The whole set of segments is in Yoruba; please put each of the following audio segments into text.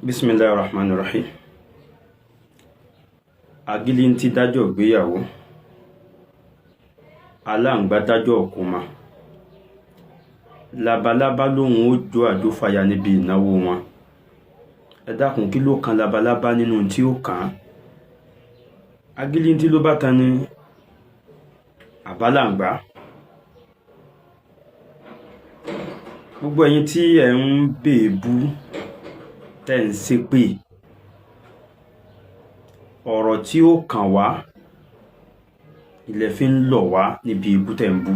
Bismillahir Rahmanir Rahim. Agílíntí dájọ́ ìgbéyàwó, aláǹgbá dájọ́ ìkómọ, labalábá lòun ó jó àjófàya níbi ìnáwó wọn. Ẹ dákun, kí ló kan labalábá nínú tí ó kàn án? Agílíntí ló bá tan ni àbálàǹgbá. Gbogbo ẹ̀yin tí ẹ̀ ń bèébú, tẹ́ ń ṣépè, ọ̀rọ̀ tí ó kàn wá ilẹ̀ fi ń lọ̀ wá níbi ebú tẹ́ ń bú.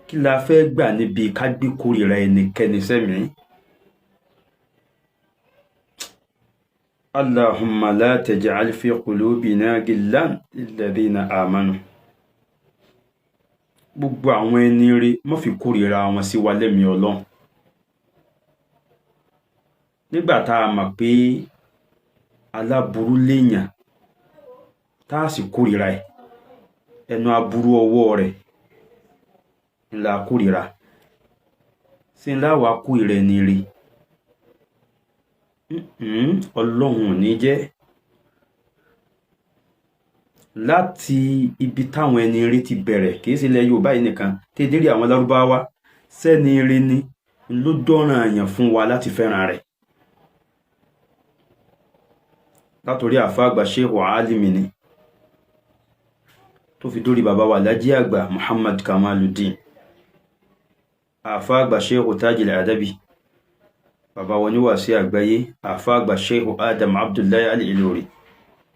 Kí la fẹ́ gbà níbi ká gbé kórìíra ẹnikẹ́ni sẹ́mìí? Allahumma la taj'al fi qulubina gillan lilladhina amanu. Gbogbo àwọn ẹni rí, má fi kórìíra wọn sí wa lẹ́mìí Ọlọ́run. Nígbà tá a mọ̀ pé aláburú léèyàn, tá a sì kórìíra ẹ̀, ẹnu aburú ọwọ́ rẹ̀ ńlá kórìíra sí ńlá wàá kórìíra ẹni rí. Ọlọ́run ò ní jẹ́. Láti ibi táwọn ẹni rí ti bẹ̀rẹ̀, kìí ṣe ilẹ̀ Yorùbá yìí nìkan, tẹ́dẹ́rì àwọn Lárúbáwá, sẹ́ni rí ni ló dọ́ràn àyàn fún wa láti fẹ́ràn rẹ̀. Látòrí àfáà àgbà Sheikh Alimi ni tó fi dórí bàbá wa Alhaji àgbà Muhammad Kamaluddin, àfáà àgbà Sheikh Tajil Adabi, bàbá wọn ní wàásí àgbáyé, àfáà àgbà Sheikh Adam Abdullahi Al-Ilori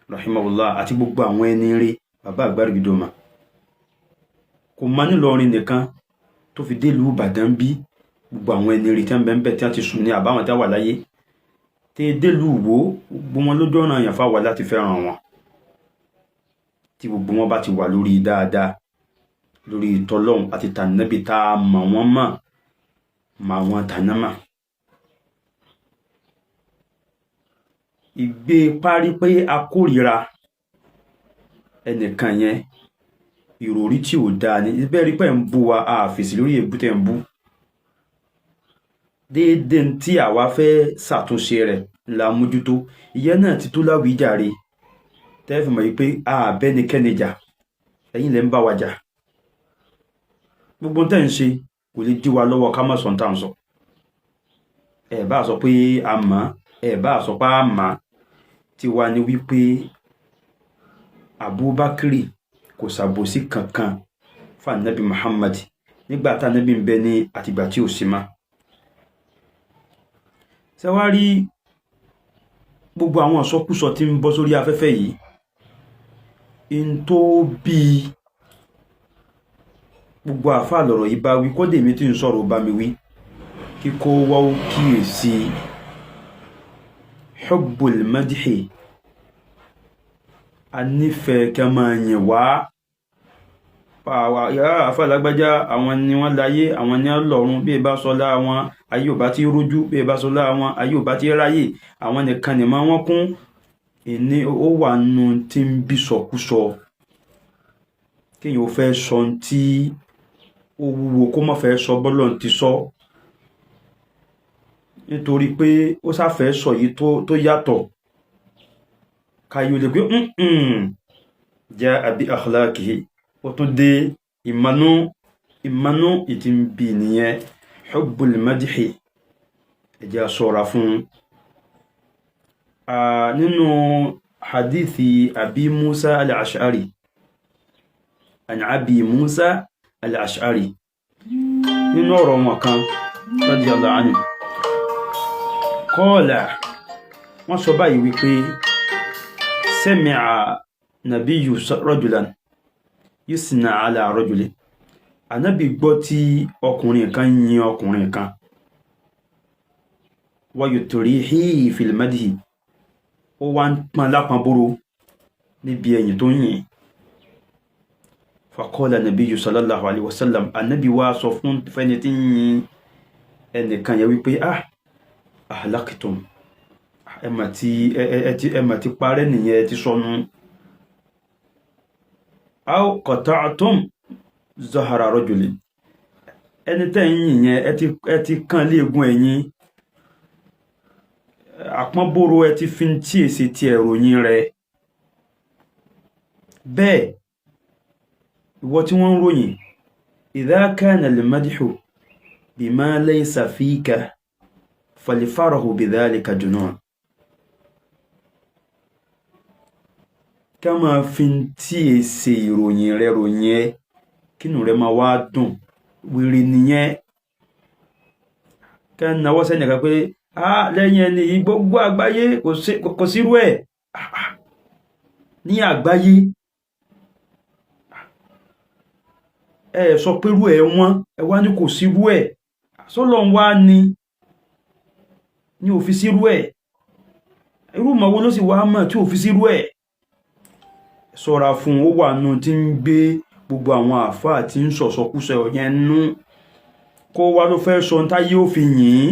rahimahullah, àti gbogbo àwọn ẹni rí, bàbá àgbàrìgìdòmà kò má nílọrin nìkan, tó fi délùú Ìbàdàn bí gbogbo àwọn ẹni rí tí wọ́n bẹ ń bẹ, tí wọ́n ti sùn ní àbáwọn tí wọ́n wà láyé, tí délùú Ìwó, gbogbo wọn lójú ọ̀nà àyàn fáwa láti fẹ́ràn wọn. Tí gbogbo wọn bá ti wà lórí dáadáa, lórí ìtọ́lọ́hún àti tànàbí, tá a mọ̀ wọ́n mọ̀ mọ̀ àwọn tànàmà. Ìgbé parí pé a kórìíra ẹnìkan yẹn, ìròrí tí ò dáa ni. Bẹ́ẹ̀ rí pé ń bú wa, a fèsì lórí èébú tẹ́ ń bú. Déédéé tí àwa fẹ́ ṣàtúnṣe rẹ̀ la mójútó. Ìyẹn náà ti tó láwíjàre tẹ́ fi mọ̀ yìí pé a bẹ́nikẹ́ni jà, ẹ̀yin lẹ́ ń bá wa jà. Gbogbo tẹ́ ń ṣe kò lè dí wa lọ́wọ́ ká má sọ tá à ń sọ. Ẹ bá sọ pé a mọ̀, ẹ bá sọ pé a mọ̀, tiwa ni wípé Abubakar kò ṣàbòsí kankan fún Anabi Muhammad nígbà tá Anabi ń bẹ ní àtìgbà tí ò sí mọ́. Ṣé wá rí gbogbo àwọn ìsọkúsọ tí ń bọ́ sórí afẹ́fẹ́ yìí, in tó bí gbogbo àfáà lọ̀rọ̀ yìí bá wí, kódé mi tí ń sọ̀rọ̀ bá mi wí, kíkó wá ó kíyèsí hubbul madhi. A nífẹ̀ẹ́ kí a máa yìn wá. Àfáà lágbájá, àwọn ni wọ́n láyé, àwọn ni wọ́n lọ́run, bí ẹ bá sọ lára wọn ayé ò bá ti rójú, bí ẹ bá sọ lára wọn ayé ò bá ti ráyè, àwọn nìkan ni máa wọ́n kún. Ìní ó wà nù tí ń bí sọkúsọ, kéèyàn ó fẹ́ sọ tí ó wúwo, kó má fẹ́ sọ bọ́lọ̀ ti sọ, nítorí pé ó sáfẹ́ sọ yìí tó yàtọ̀, káyọ̀ lè pé jẹ́ àbí akhlaqihi. Ó tún dé ìmanú, ìmanú ìtì ń bì nìyẹn. Hubbul madhi, ẹ jẹ́ a ṣọ́ra fún. Nínú hadithi Abi Musa al-Ash'ari, an Abi Musa al-Ash'ari, nínú ọ̀rọ̀ wọn kan, radiyallahu anhu, qala, wọ́n sọ báyìí wípé sami'a nabiyyu rajulan yusna ala rajulin. Ànábì gbọ́ tí ọkùnrin kan yin ọkùnrin kan, wa yutrihi fil madhi, ó wá ń pọn lápọn bóró níbi ẹ̀yìn tó ń yìn. Faqala nabiyyu sallallahu alayhi wa sallam, ànábì wá sọ fún fẹ́ni tí ń yin ẹnìkan yẹn wípé, ah, ahlaktum, ẹ mà ti parẹ́ nìyẹn, ẹ ti sọnù. Aw qata'tum zahara rajulin, Ẹni tẹ́ ń yìn yẹn, ẹ ti kàn léegun ẹ̀yìn àpọ́nbóró, ẹ ti fi tí èsì ti ẹ̀ròyìn rẹ̀. Bẹ́ẹ̀ ìwọ tí wọ́n ń ròyìn, idha kana al-madhu bima laysa fika fal-farahu bidhalika junun. Ká máa fi tí èsì ìròyìn rẹ̀ ròyìn ẹ, kínú rẹ̀ máa wá dùn, wèrè nìyẹn. Ká náwó sẹ́nìkan pé lẹ́yìn ẹni yìí gbogbo àgbáyé kò sírú ẹ̀ ní àgbáyé. Ẹ sọ pé irú ẹ̀ wọ́n, ẹ wá ní kò sírú ẹ̀. Sọ́lọ́ ń wá ní òfin sírú ẹ̀. Irú ìmọ̀ wo ló sì wá mọ̀ tí òfin sírú ẹ̀? Ṣọ́ra fún, ó wà nù tí ń gbé gbogbo àwọn àáfàá tí ń sọ̀sọkúsọ yẹn nú. Kó wá ló fẹ́ sọ táyé ó fi yìn ín.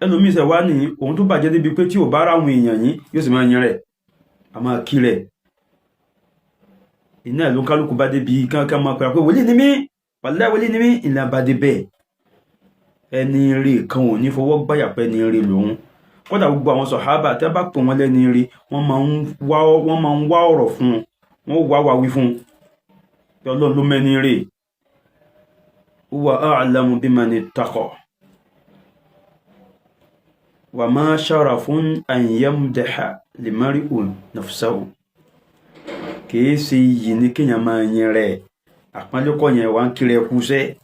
Ẹlòmíì ṣẹ̀ wá ní òun tó bàjẹ́ débi pé tí ò bá ráwọn èèyàn yín yóò sì máa yin rẹ̀, a máa kí rẹ̀. Iná ló ń kálukú bá débi kankan máa pẹ̀lú pé wòlíì ni mí, wàláhì wòlíì ni mí, ìlànà bá dé bẹ́ẹ̀. Ẹni rí kan ò ní fọwọ́ gbáyà pé ẹni rí lòun. Kódà gbogbo àwọn sọ̀hábà tí wọ́n bá pè wọ́n lẹ́ni rí, wọ́n máa ń wá ọ̀rọ̀ fún un, wọ́n wá wá wí fún un pé Ọlọ́run ló mẹ́ni rí. Huwa a'lamu biman ittaqa wa ma sharafun an yamdaha limari'u nafsahu. Kìí ṣe iyì ní kéèyàn máa yin rẹ̀, àpọ́nlé kọ́ yẹn wà ń kiri ẹkú sẹ́.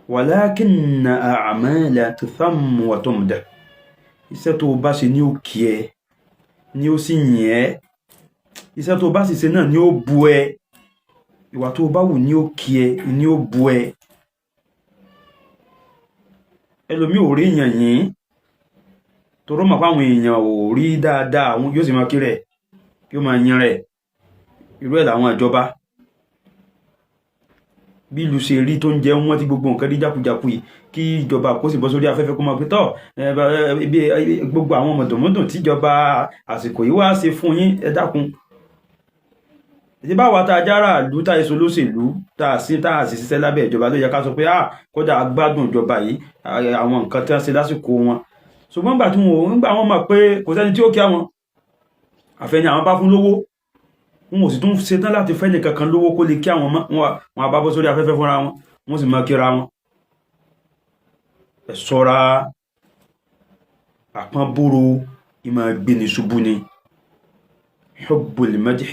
Walakinna a'mala tuthammu wa tumdah. Iṣẹ́ tó o bá ṣe ní ó kí ẹ, ní ó sì yìn ẹ́. Iṣẹ́ tó o bá sì ṣe náà ní ó bu ẹ. Ìwà tó o bá wù ní ó kí ẹ, ní ó bu ẹ. Ẹlòmíì ò rí èèyàn yìn, torọ́ mọ̀ fáwọn èèyàn ò rí dáadáa, àwọn yóò sì máa kí rẹ̀, yóò máa yin rẹ̀. Irú ẹ̀ làwọn ìjọba, bí ìlú ṣe rí tó ń jẹ wọ́n tí gbogbo nǹkan rí jákujàku yìí, kí ìjọba kó sì bọ́ sórí afẹ́fẹ́ kó máa pé tọ́ gbogbo àwọn mọ̀dùnmọ́dùn tíjọba àsìkò yìí wá ṣe fún yín, ẹ dákun. Ìdí báwa tá a jára ìlú, tá a èso lóṣèlú, tá a sí tá a sì ṣiṣẹ́ lábẹ́ ìjọba, ló yẹ ká sọ pé kódà a gbádùn ìjọba yìí, àwọn nǹkan tí wọ́n ṣe lásìkò wọn. Ṣùgbọ́n nígbà tí wọn ò ń gbà wọ́n mọ̀ pé kò sẹ́ni tí ó kí àwọn àfẹ́ni àwọn bá fún lówó, wọn ò sì tún ṣetán láti fẹ́ nìkan kan lówó kó lè kí àwọn mọ́. Wọn á bá bọ́ sórí afẹ́fẹ́ fúnra wọn, wọ́n sì máa kíra wọn. Ẹ ṣọ́ra, àpọ́nbóró ìmọ̀ gbéni ṣubú ni. Hubbul madhi,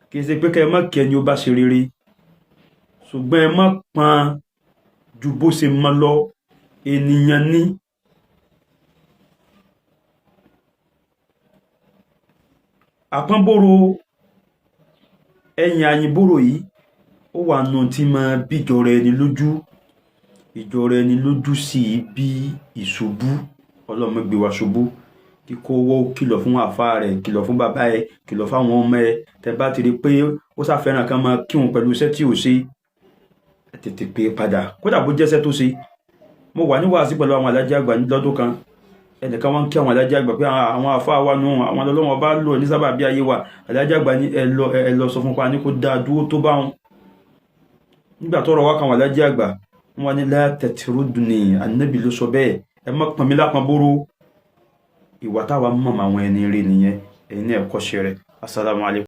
kì í ṣe pé kẹ́ ẹ má kí ẹni ó bá ṣe rere, ṣùgbọ́n ẹ má pọn ju bó ṣe mọ́ lọ. Ènìyàn ní àpọ́nbóró ẹ̀yìn àyìnbóró yìí ó wà nù tí máa bíjọra ẹni lójú. Ìjọra ẹni lójú sì bí ìṣubú. Ọlọ́run gbé wa ṣubú. Kíkó owó kìlọ̀ fún àfa rẹ̀, kìlọ̀ fún bàbá ẹ̀, kìlọ̀ fáwọn ọmọ ẹ̀. Tẹ́ bá ti rí pé ó ṣàfẹ́ràn kan máa kírun pẹ̀lú iṣẹ́ tí ò ṣe, ẹ tètè pé padà, kódà bó jẹ́ṣẹ́ tó ṣe. Mo wà ní wàásí pẹ̀lú àwọn alájí àgbà lọ́dún kan. Ẹnìkan wọ́n ń kí àwọn alájí àgbà pé àwọn àfa wa nù, àwọn ọlọ́wọ́n bá lò ní sábà bí ayé wa. Alájí àgbà ní ẹ lọ sọ fún pa ní kó dáa dúró tó bá wọn. Nígbà tọ́rọ̀ wá kan àwọn alájí àgbà, wọn wá ní la tatrudni, ànábì ló sọ bẹ́ẹ̀, ẹ má pọn mi lápọn bóró. Ìwà táwa mọ̀ àwọn ẹni rí nìyẹn, ẹ̀yin náà kọ́ṣẹ́ rẹ̀. Assalamu alaikum.